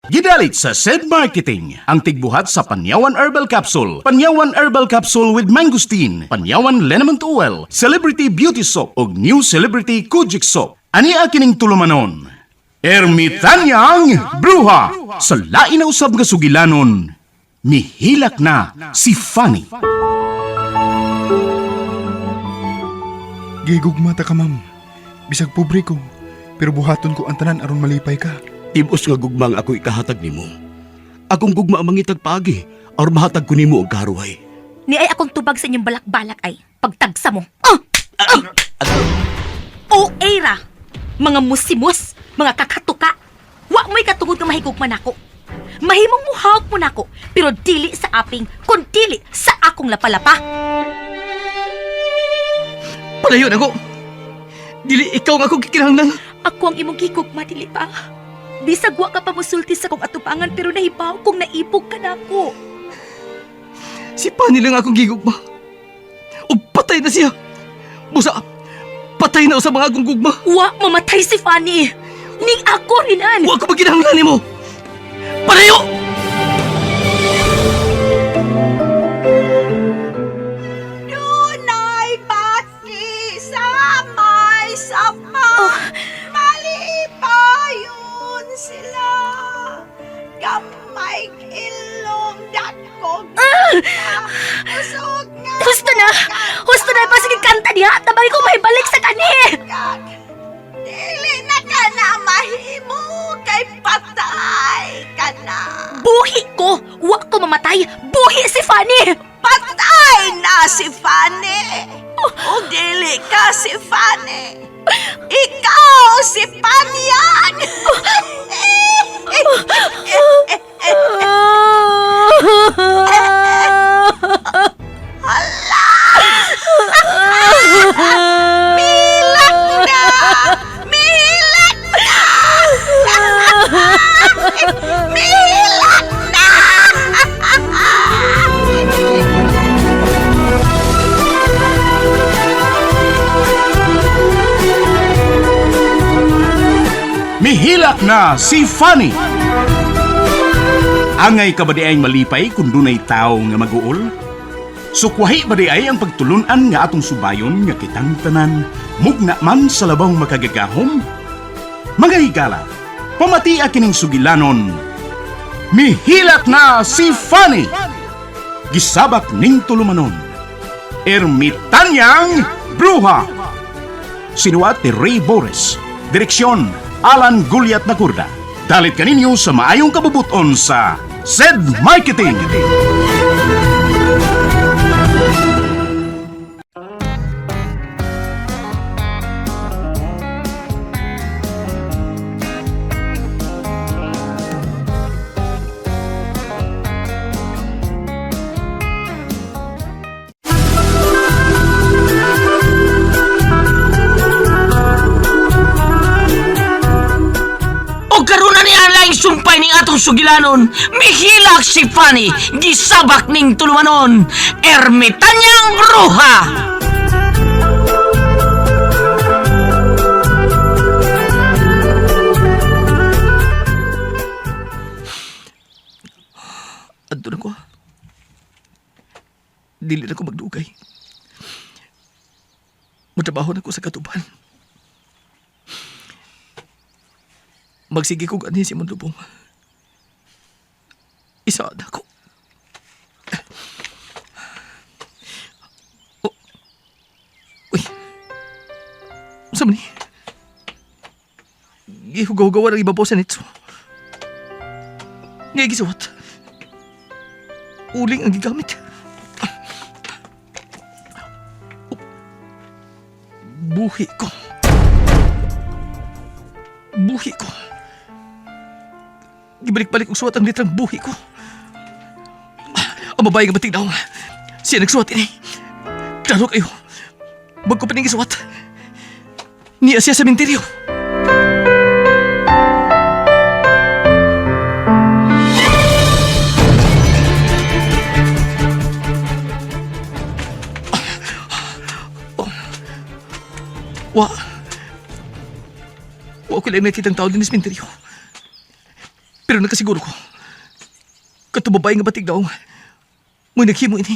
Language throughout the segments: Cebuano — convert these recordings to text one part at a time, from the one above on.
Gidalit sa SED Marketing ang tigbuhat sa Panyawan Herbal Capsule, Panyawan Herbal Capsule with Mangosteen, Panyawan Liniment Oil, Celebrity Beauty Soap ug New Celebrity Kojic Soap. Ani kining tulumanon? Ermitanyang Bruha sa lain na usab nga sugilanon. Mihilak na si Fanny. Gigugma ta ka, ma'am. Bisag pobre ko, pero buhaton ko ang tanan aron malipay ka. Tibos nga gugma ang ako ikahatag nimo. Akong gugma ang mangitag paagi aron mahatag ko nimo ang karuhay. Ni ay akong tubag sa inyong balak-balak ay pagtagsa mo. Ah! Ah! O era, mga musimus, mga kakatuka. Wa mo'y katungod nga mahigugma nako. Mahimong muhawak mo nako, pero dili sa aping, kun dili sa akong lapalapa. Palayo na ko. Dili ikaw nga akong gikinahanglan. Ako ang imong gigugma, dili ba? Bisag wa ka pa musulti sa kong atubangan pero nahibaw kung naibog ka nako. Si Pani lang akong gigugma. Ug patay na siya. Busa, patay na sa mga akong gugma. Wa mamatay si Fanny. Ning ako rinan. Wa ko maginahanglan nimo. Palayo! Dunay bati sa may sapa. Malipayon sila. Gamay ilong dakog. Usog nga. Husto na! Husto na! Pasige kanta diha! Tabang ko may balik sa kani! kag. Dili na ka na mahimo kay patay ka na. Buhi ko! Wa ko mamatay! Buhi si Fanny! Patay na si Fanny. O dili ka si Fanny. Ikaw si Panyag. Milak na! Milak na! Milak na! Mihilak na si Fanny. Angay ka ba di ay malipay kung dunay tao nga maguol? Sukwahi ba di ay ang pagtulunan nga atong subayon nga kitang tanan, mugna man sa labang makagagahom? Mga higala, pamatia kining sugilanon. Mihilak na si Fanny! Gisabak ning tulumanon. Ermitanyang Bruha! Sinuat ni Ray Boris. Direksyon, Alan Guliat Nakurda. Dalit kaninyo sa maayong kabubuton sa SED Marketing. O karon na ni ang sumpay ning atong sugilanon. Mihilak si Fanny, gisabak ning tulumanon. Ermitanyang Bruha! Adto na ko. Dili na ko magdugay. Mutrabaho na ko sa katuban. Magsige ko gani si Mundubong. Isa na ko. Oh. Uy. Unsa man ni? Gihugaw-hugawan ang ibabaw sa nitso. Ngay gisuwat. Uling ang gigamit. Oh. Buhi ko. Buhi ko. Gibalik-balik og suwat ang litrang buhi ko. Ang babae nga batig daw. Siya nagsuwat ini. Klaro kayo. Bago pa ning gisuwat. Niya siya sa menteryo. Wa. Wa ko lang nakitang tao din sa menteryo. Pero nakasiguro ko. Kato babae nga batig daw. Mo'y naghimo ini.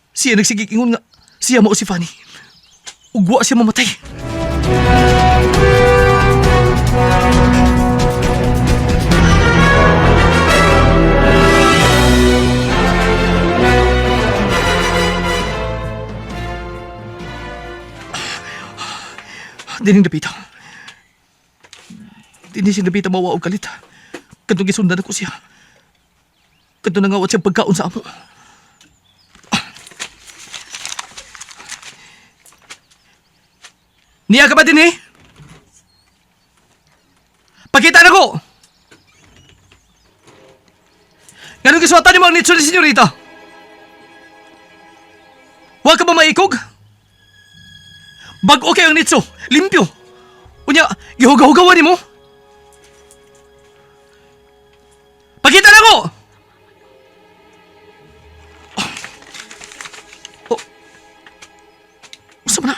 Siya nagsigig ingon nga siya mao si Fanny. Ugwa siya mamatay. Dining dapita. Dini siya dapita mawa og kalit. Kadtong gisundan ako siya. Kadtong nangawat siya pagkaon sa amo. Niya ka ba din eh? Pakita na ko! Ganun kisuwatan ni mo ang nitso ni senyorita? Huwag ka ba maikog? Bag-o kayo ang nitso, limpyo. Unya, gihugaw-hugawan ni mo. Pakita na ko! Oh. Usa man na?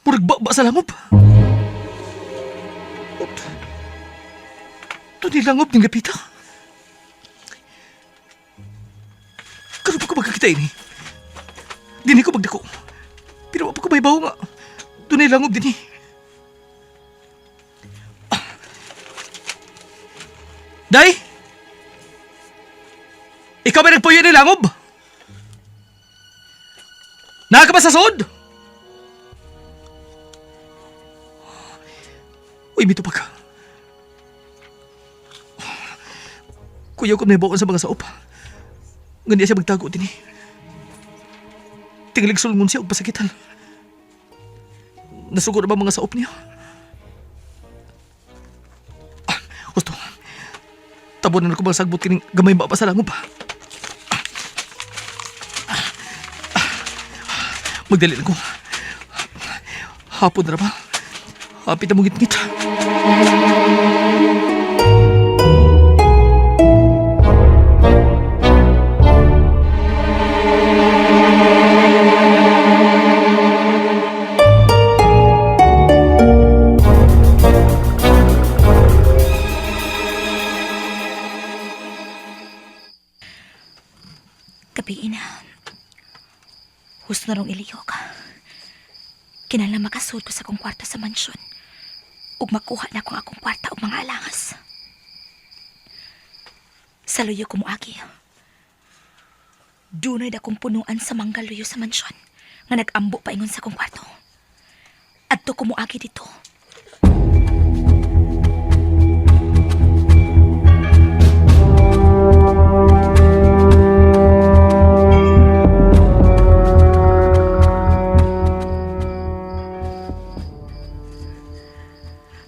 Murag ba sa langob? Oh. Ito ni langob ng lapita. Karon pa ko magkakita ini. Dini ko magdako. Pero wa pa ko may bawo nga. Dunay langob dinhi. Day! Ikaw ba nagpuyo ni langob? Naa ka ba sa sod? Uy, mito pa ka. Kuya ko may baon sa mga saop. Nga niya siya magtago din eh. Tingalig sulngon siya og pasakitan. Nasugo na ba mga saop niya? Ah, gusto. Tabo na ko bang sagbot kining gamay ba pa sa langob. Magdali lang ko. Hapon na ba? Hapit na mong ngit-ngit. Gabiin na. Husto na rong iliyok. Kinahanglan makasud ko sa akong kwarto sa mansyon. Ug makuha na ko ang akong kwarta ug mga alangas. Sa luyo ko moagi. Dunay dakong punuan sa manggaluyo sa mansyon nga nag-ambo paingon sa akong kwarto. Adto ko moagi dito.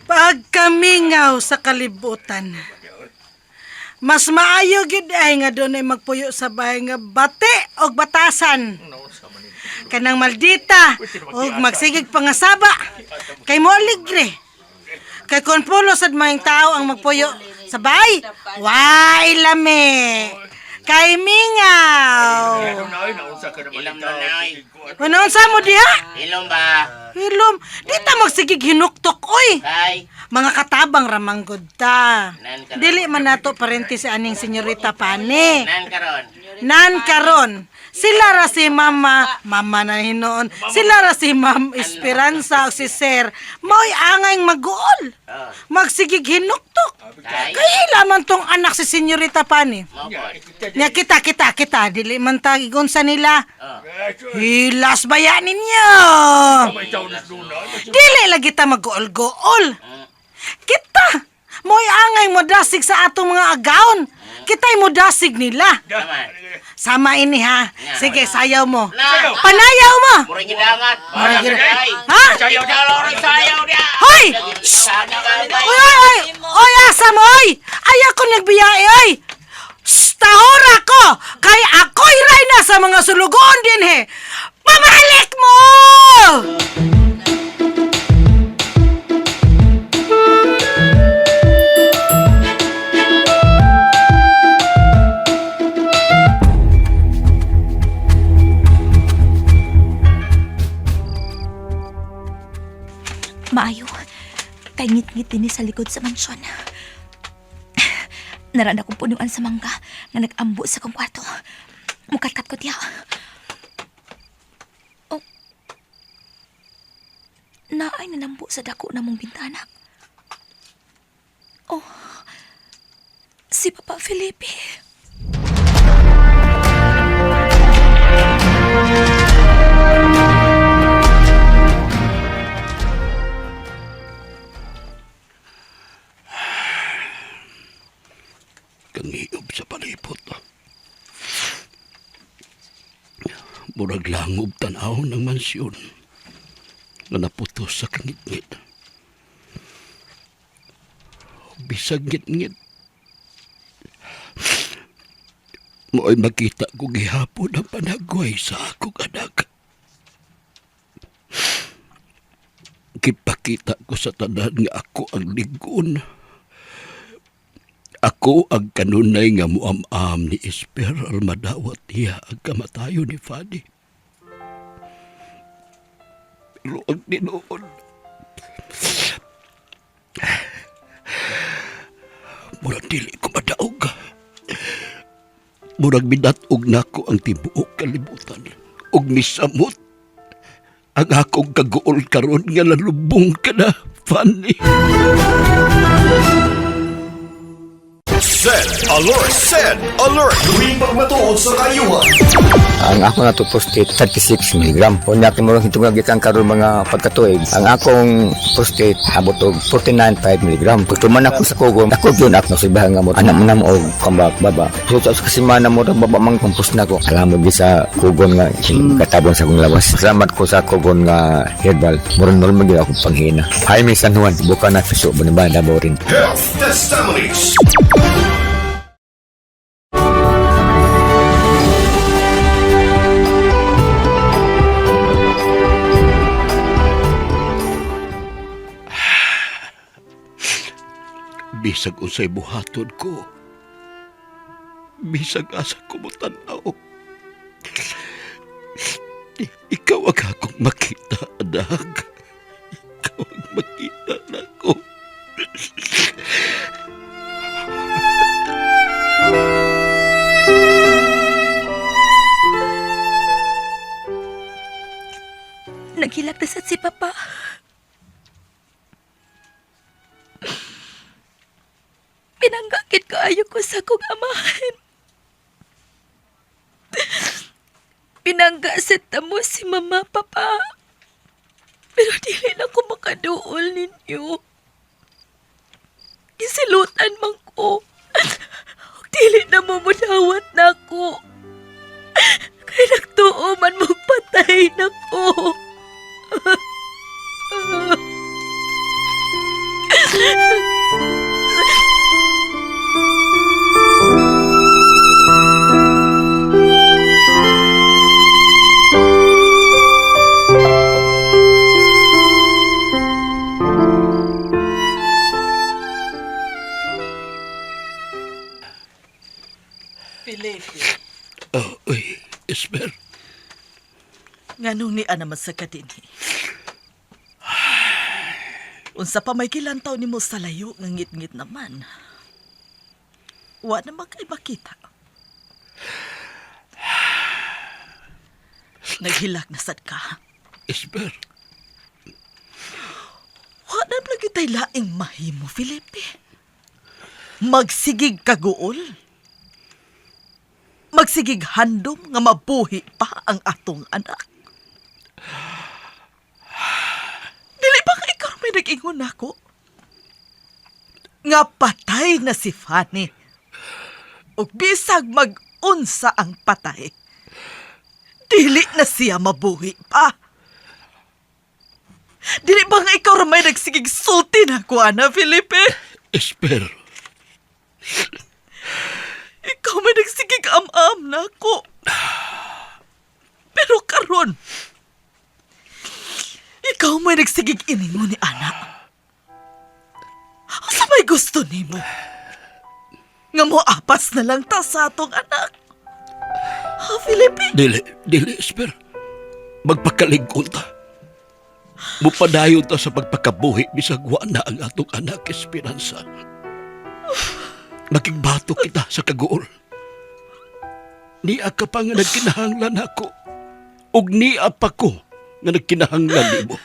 Pagkamingaw sa kalibutan. Mas maayo gid ay nga dunay magpuyo sa bahay nga bate og batasan. Kanang maldita og magsigig pangasaba kay mo aligre. Kay kon pulo sad maing tao ang magpuyo sa bahay, way lami. Kay mingaw. Ilom na nay. Ano unsa mo diha? Ilom ba? Hilom, di ta magsigig hinuktok oy. Kay. Mga katabang ramanggod ta. Nan karon. Dili man nato parente si aning senyorita Pane. Nan karon. Nan karon. Sila ra si mama, mama na hinoon. Sila ra si Ma'am Esperanza o si Sir. Mao'y angay maguol. Magsigig hinuktok. Kay. Kay ila man tong anak si senyorita Pane. Mao pod. Nya kita kita kita dili man ta igunsa nila. Hilas baya ninyo. Dili lagi ta maguol-guol. Kita mo'y angay mo dasig sa atong mga agaon. Kita'y mo dasig nila. Naman. Sama ini ha. Sige, sayaw mo. Na. Panayaw mo. Murag gidangat. Murag Ay. Ha? Sayaw daw sayaw dia. Hoy! Sana Oy, oy, oy! Oy, asa mo, oy! Ayaw ko nagbiyae, oy! Shh, tahora ko! Kay ako'y ray na sa mga sulugoon din, he! Pamalik mo! Maayo. Kay ngit-ngit din sa likod sa mansyon. Naraan akong punuan sa mangga nga nag-ambo sa kong kwarto. Mukatkat ko diya. Oh. Naay nanambo sa dako na mong bintana. Oh. Si Papa Felipe. Kangiob sa palipot. Murag langob tanaw ng mansyon na naputos sa kangitngit. Bisag ngitngit. Mo'y makita ko gihapon ang panagway sa akong anak. Gipakita ko sa tanan nga ako ang ligon. Ako ang kanunay nga muam-am ni Esper Almadawat niya ang kamatayo ni Fanny. Pero ang tinuod, murag dili ko madaog. Murag bidatog nako ang tibuok kalibutan ug misamot ang akong kaguol karon nga nalubong ka na, Fanny. Send alert! Send alert! Tuwing pagmatuod sa kayuhan. Ang ako na to prostate 36 mg. Unya kay murag hitungag gikan karon mga pagkatuig. Ang akong prostate abot og 49.5 mg. Tuman ako sa kugon, ako gyud ako nasibahan nga mo anak mo na mo og kambak baba. So sa kasimana mo ra baba mang kumpos na ko. Alam mo gyud sa kugon nga katabon sa akong lawas. Salamat ko sa kugon nga herbal. Murag normal gyud akong panghina. Jaime San Juan, buka na piso, Banaban, Davao rin. Health Testimonies. Bisag unsay buhaton ko. Bisag asa ko mo tan-aw. Ikaw ang akong makita, anak. Ikaw ang makita nako. Naghilak na sad si Papa. Pinanggakit kaayo ko sa akong amahan. Pinanggaset na mo si Mama, Papa. Pero dili na ko makaduol ninyo. Gisilutan man ko. Ug dili na mo mudawat na ako. Kay nagtuo man mo patay na ko. Felipe, Oh, uy, Esper. nganong ni ana man sa kadinhi? Unsa pa may kilantaw nimo sa layo nga ngit-ngit naman. Wa na man kay makita. Naghilak na sad ka. Esper. Wa na lagi tay laing mahimo, Felipe. Magsigig kaguol. Magsigig handom nga mabuhi pa ang atong anak. Dili ba ka ikaw may nag-ingon nako? Nga patay na si Fanny. Ug bisag mag-unsa ang patay. Dili na siya mabuhi pa. Dili ba nga ikaw ra may nagsigig sulti na ko, ana, Felipe? Esper. Ikaw may nagsigig am-am na ako. Pero karon, ikaw may nagsigig iningo ni Ana. Asa may gusto nimo? Nga mo apas na lang ta sa atong anak. Ha, Felipe? Dili, dili, Esper. Magpakaligkon ta. Mupadayon ta sa pagpakabuhi bisag wa na ang atong anak, Esperanza. Makigbato kita sa kaguol. Niya ka pa nga nagkinahanglan ako. Ug niya pa ko nga nagkinahanglan nimo.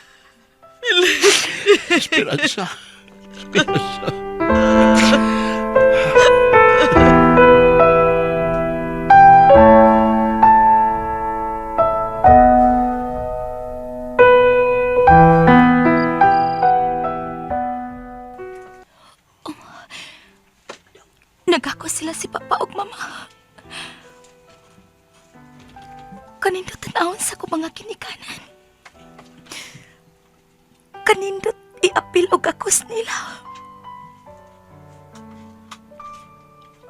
Esperanza. Esperanza. Nagako sila si Papa ug Mama. Kanindot tanawon sa ko mga kinikanan. Kanindot iapil og akos nila.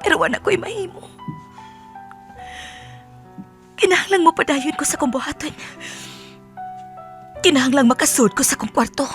Pero wala ko'y mahimo. Kinahanglang mo padayon ko sa kong buhaton. Kinahanglang makasud ko sa kong kwarto.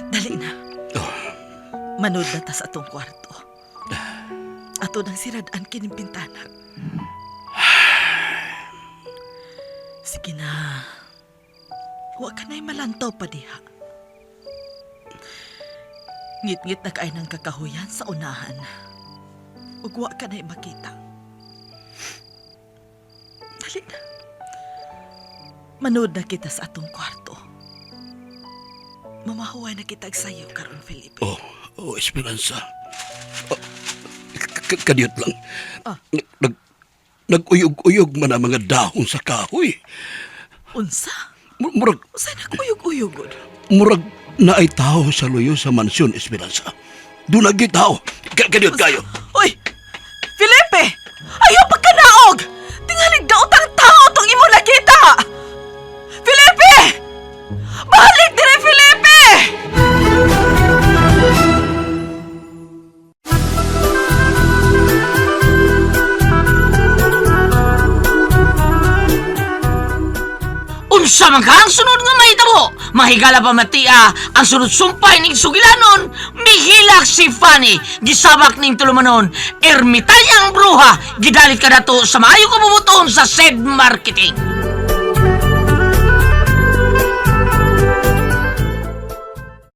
Dali na. Manood na ta sa atong kwarto. Ato nang sirad-an kining bintana. Sige na. Huwag ka na'y malantaw pa diha. Ngit-ngit na kaay ng kakahuyan sa unahan. Ug wa ka na'y makita. Dali na. Manood na kita sa atong kwarto. Mamahuway na kita sayo karon, Felipe. Oh, oh, Esperanza. Oh, kadiyot lang. Ah. Nag, nag-uyog-uyog man ang mga dahon sa kahoy. Unsa? Murag, Unsa naguyog-uyog? murag naay tao sa luyo sa mansyon, Esperanza. Doon lagi tao. Kadiyot kayo. Uy! Felipe! Ayaw pagkanaog! Tingalig daot ang tao tong imo nakita! Felipe! Balik dire, Felipe! Unsa man ka ang sunod nga mahitabo? Mahigala pa matia ang sunod sumpay ning sugilanon, mihilak si Fanny, gisabak ning tulumanon, ermitanyang bruha, gidalit ka dato sa maayo kabubuton sa said marketing.